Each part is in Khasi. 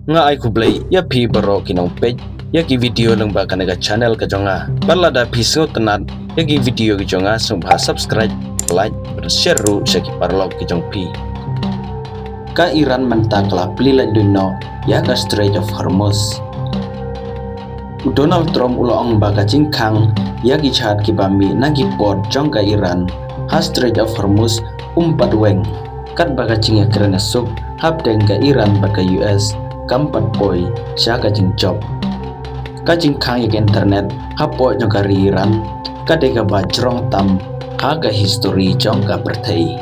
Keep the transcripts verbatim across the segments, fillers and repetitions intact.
Nga ai khublei ïa phi baroh ki nongpeit ïa ki video lyngba kane ka channel ka jong nga. Bad lada phi sngewtynnat ïa ki video ki jong nga, sngewbha subscribe, like bad share ruh sha ki paralok ki jong phi. Ka Iran mynta ka la plie laitluid noh ïa ka Strait of Hormuz. U Donald Trump u la ong ba ka jingkhang ïa ki jhad kiba mih na ki port jong ka Iran ha Strait of Hormuz um pat weng, katba ka jingïakren ïasuk hapdeng ka Iran bad ka U S kam pat poi sha ka jingjop. Ka jingkhang ïa ka internet hapoh jong ka ri Iran ka dei kaba jrong tam ha ka history jong ka pyrthei.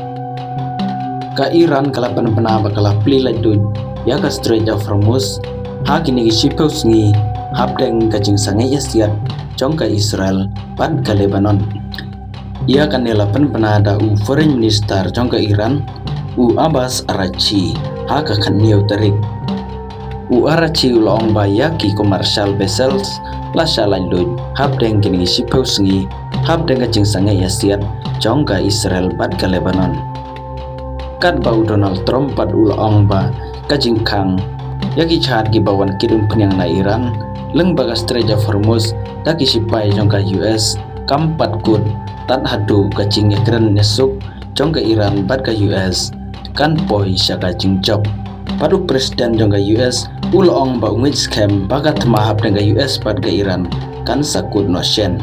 Ka Iran ka la pynbna ba ka la plie laitluid ïa ka Strait of Hormuz ha kine ki shiphew sngi hapdeng ka jingsangeh ïasiat jong ka Israel bad ka Lebanon. Ïa kane la pynbna da u Foreign Minister jong ka Iran, u Abbas Araghchi, ha ka khathynñiew tarik. U Araghchi u la ong ba ïa ki commercial vessels la shah laitluid hapdeng kine ki shiphew sngi hapdeng ka jingsangeh ïasiat jong ka Israel bad ka Lebanon. Katba u Donald Trump pat u la ong ba ka jingkhang ïa ki jhad kiba wan kit umphniang na Iran lyngba ka Strait of Hormuz da ki shipai jong ka U S kam pat kut tad haduh ka jingïakren ïasuk jong ka Iran bad ka U S kan poi sha ka jingjop. Bad u President jong ka U S u la ong ba u ngeit skhem ba ka thma hapdeng ka U S bad ka Iran kan sa kut noh shen.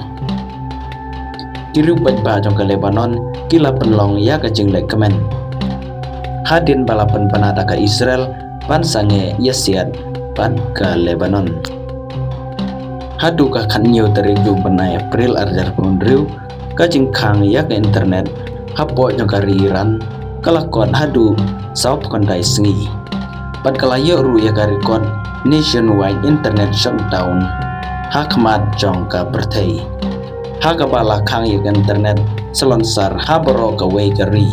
Ki riew paidbah jong ka Lebanon ki la pynlong ïa ka jingleh kmen hadien ba la pynbna da ka Israel ban sangeh ïasiat bad ka Lebanon. Haduh ka khathynñiew tarik jong u bnai April arhajar arphew hynriew, ka jingkhang ïa ka internet hapoh jong ka ri Iran ka la kot haduh sawphew khyndai sngi. Bad ka la ïoh ruh ïa ka record nationwide internet shutdown ha khmat jong ka pyrthei, ha kaba la khang ïa ka internet salonsar ha baroh kawei ka ri.